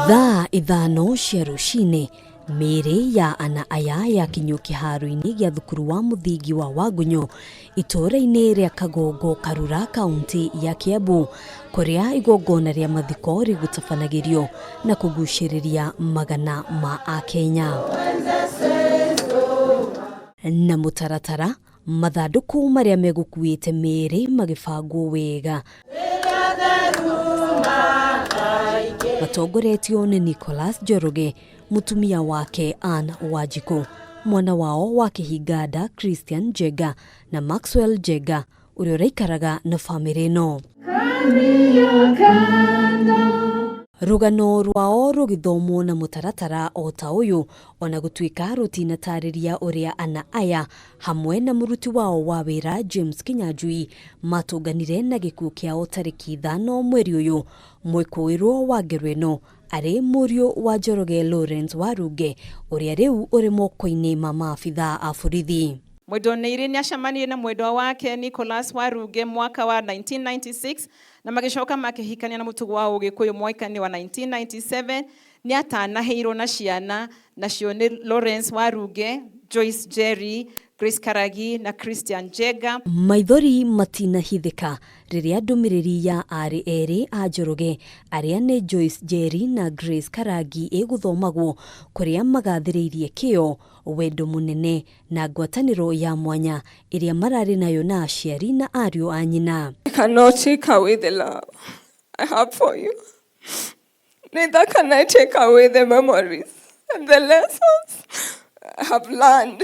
Thaa 5 cia rũcinĩ, mĩĩrĩ ya ana aya yakinyio kĩharo-inĩ gĩa thukuru wa mũthingi wa Wagunyu itũũra-inĩ rĩa Kagongo Karura kaunti ya Kiambu kũrĩa igongona rĩa mathiko rĩgũtabanagĩrio na kũgucĩrĩria magana ma akenya. Na mũtaratara mathandũkũ marĩa megũkuĩte mĩĩrĩ magĩbangwo wega matongoretio nĩ Nicholas Njoroge, mũtumia wake Ann Wanjikũ, mwana wao wa kĩhinganda Christian Njenga na Maxwell Njenga ũrĩa ũraikaraga na bamĩrĩ ĩno. Rũgano rwao rũgĩthomwo na mũtaratara o ta ũyũ ona gũtuĩka rũtinatarĩria ũrĩa ana aya hamwe na mũruti wao wa wĩra James Kinyanjui matũnganire na gĩkuũ kĩao tarĩki 5 mweri ũyũ. Mwĩkũĩrwo wa ngero ĩno arĩ mũriũ wa Njoroge Lawrence Warunge ũrĩa rĩu ũrĩ moko-inĩ ma maabithaa a borithi. Mwendwa Nĩirĩ nĩacemanirie na mwendwa wake Nicholas Warunge mwaka wa 1996 na magĩcoka makĩhikania na mũtugo wa Ũgĩkũyũ mwaka-inĩ wa 1997. Nĩatanahĩirwo na ciana nacio nĩ Lawrence Warunge, Joyce Jerry, Grace Karagi na Christian Njenga. Maithori matinahithĩka rĩrĩa ndũmĩrĩri ya aarĩ erĩ a Njoroge arĩa nĩ Joyce Njeri na Grace Karangi ĩgũthomagwo kũrĩa magathĩrĩirie kĩo, wendo mũnene na ngwatanĩro ya mwanya ĩrĩa mararĩ nayo na aciari na ariũ a nyina. I cannot take away the love I have for you. Neither can I take away the memories and the lessons I have learned.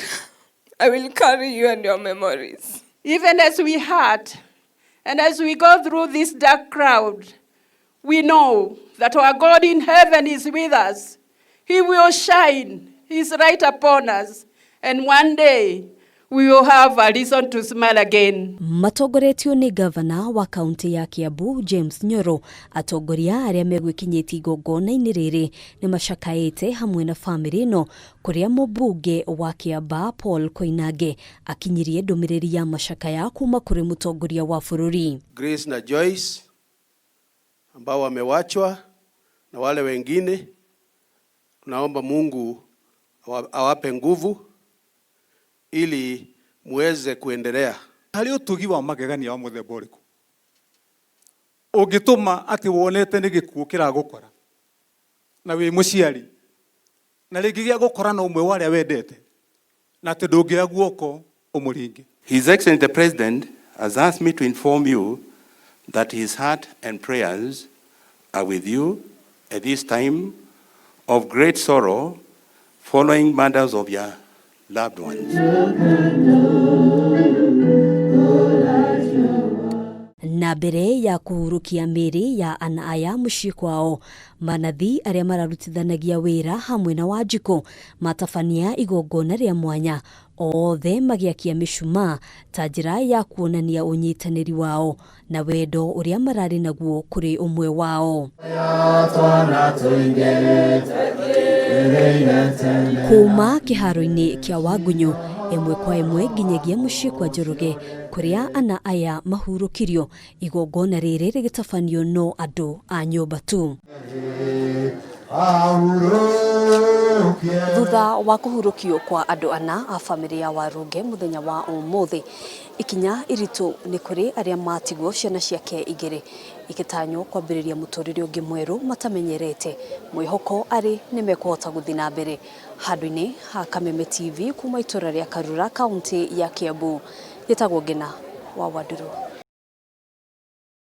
I will carry you and your memories. Even as we hurt and as we go through this dark crowd, we know that our God in heaven is with us. He will shine his light upon us, and one day we will have a reason to smile again. Matongoretio nĩ gavana wa kaunti ya Kiambu James Nyoro, atongoria arĩa megwĩkinyĩtie igongona-inĩ rĩrĩ nĩ macakaĩte hamwe na bamĩrĩ ĩno kũrĩa mũmbunge wa Kiambaa Paul Koinange akinyirie ndũmĩrĩri ya macakaya kuma kũrĩ mũtongoria wa bũrũri. Grace na Joyce ambao wamewachwa na wale wengine, tunaomba Mungu awape nguvu ili muweze kuendelea. Harĩ ũtugi wa magegania wa mũthemba ũrĩkũ ũngĩtũma atĩ wonete nĩ gĩkuũ kĩragũkora na wĩ mũciari na rĩngĩ gĩa gũkora na ũmwe wa arĩa wendete na atĩ ndũngĩoya guoko ũmũringe. His Excellency the President has asked me to inform you that his heart and prayers are with you at this time of great sorrow following murders of your loved ones. Na mbere ya kũhurũkia mĩĩrĩ ya ana aya mũciĩ kwao, manathi arĩa mararutithanagia wĩra hamwe na Wanjikũ matabania igongona rĩa mwanya othe magĩakia mĩcumaa ta njĩra ya kuonania ũnyitanĩri wao na wendo ũrĩa mararĩ naguo kũrĩ ũmwe wao. Kuma kĩharo-inĩ kĩa Wagunyu ĩmwe kwa ĩmwe nginyagia mũciĩ kwa Njoroge kũrĩa ana aya mahurũkirio, igongona rĩrĩ rĩgĩtabanio no andũ a nyũmba tu. Thutha wa kũhurũkio kwa andũ ana a bamĩrĩ ya Warunge mũthenya wa ũmũthĩ, ikinya iritũ nĩ kũrĩ arĩa matigwo ciana ciake igĩrĩ igĩtanywo kwambĩrĩria mũtũrĩre ũngĩ mwerũ matamenyerete, mwĩhoko arĩ nĩ mekũhota gũthiĩ na mbere. Handũ-inĩ ha Kameme TV kuma itũra rĩa Karura kaunti ya Kiambu, gĩtagwo Ngina wa Wanduru.